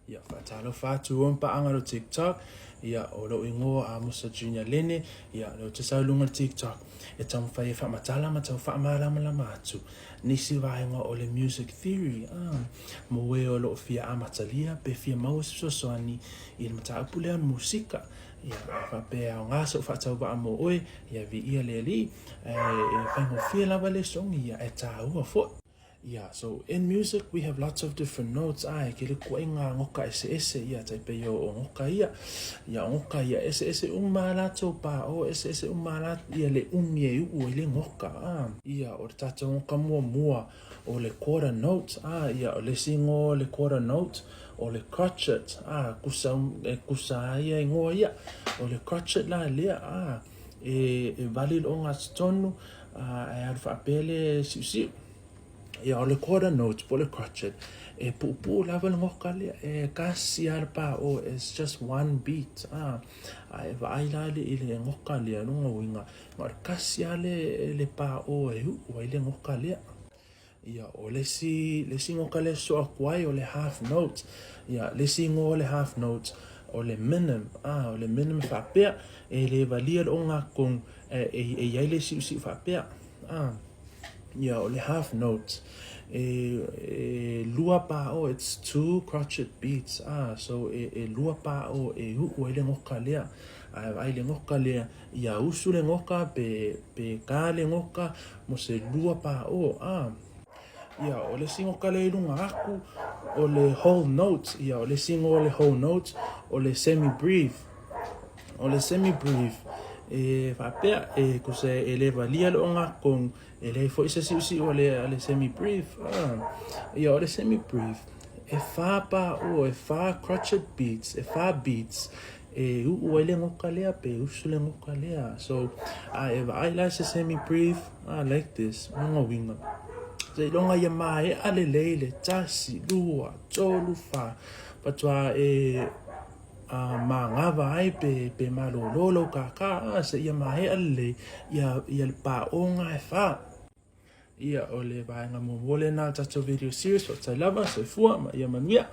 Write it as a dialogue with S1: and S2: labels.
S1: Ia, faatalofa atu o paaga lo TikTok. Ia, o lou igoa Amosa Junior Lene. Ia, lea ou te sau i luga o le TikTok e taumafai e faamatala ma tau faamalamalama atu nisi vaega o le music theory ah, mo e o lo o fia amatalia pe fia maua se fesoasoani i le mataupu lea o le musika. Ia, a faapea e aoga sou faatauvaa mo oe, ia viia le Alii, ae e faigofie lava le sogi, ia, e taua foi. Ia, so in music we have lots of different notes, ae ke le kuaiga goka eseese, ia, tai pei o, o goka ia. Ia, o goka ia, eseese uma a latou pā o, eseese uma a latou, ia le umi e uu ai le goka, a. Ia, o le tatou goka muamua, o le quarter note, a, ia, o le isi igoa o le quarter note, o le crotchet, a, kusa, e kusa ai ia igoa ia. O le crotchet la lea, a, e, e vali le ogatotonu, a, ae alu faapea le siusiu. Ia, o le quarter note po o le crotchet, e puupuu lava le goka lea, e kasi lava le pā o, it's just one beat, a. A e vaai la i le goka lea, lona uiga, na o le kasi lava le, le pā o e uu ai le goka lea. Ia, o le isi, le isi goka lea e sosoo atu ai, o le half note. Ia, le isi igoa o le half note, o le minim, a, o le minim e faapea, e le valia le ogatotonu, e, e, e i ai le siusiu faapea, a. Ia, o le half note, e, e lua pā o, it's two crotchet beats, a, so e, e lua pā o e uu ai le goka lea. A e vaai le goka lea, ia usu le goka pe, pe kā le goka mo se lua pā o, a. Ia, o le isi goka lea i luga aku, o le whole note, ia, o le isi igoa o le whole note, o le semi-breve. O le semi-breve, e faapea, e tusa e le valia le ogatotonu, e leai foi se siusiu a le, a le semi-breve. A. Ia, o le semi-breve, e whā pā o, e whā crotchet beats, e whā beats, e uu ai le goka lea, pe usu le goka lea. So, a e vaai la se semi-breve, ah, like this, lona uiga. Seiloga ia maea lelei le tasi, lua, tolu, whā. Faatoa e a magava ai pe, pe malōlō lou kākā, a, seia maea lelei ia, ia le pāoga e whā. Ia, o le vaega muamua lena o le tatou video series, faafetai lava, soifua ma ia manuia.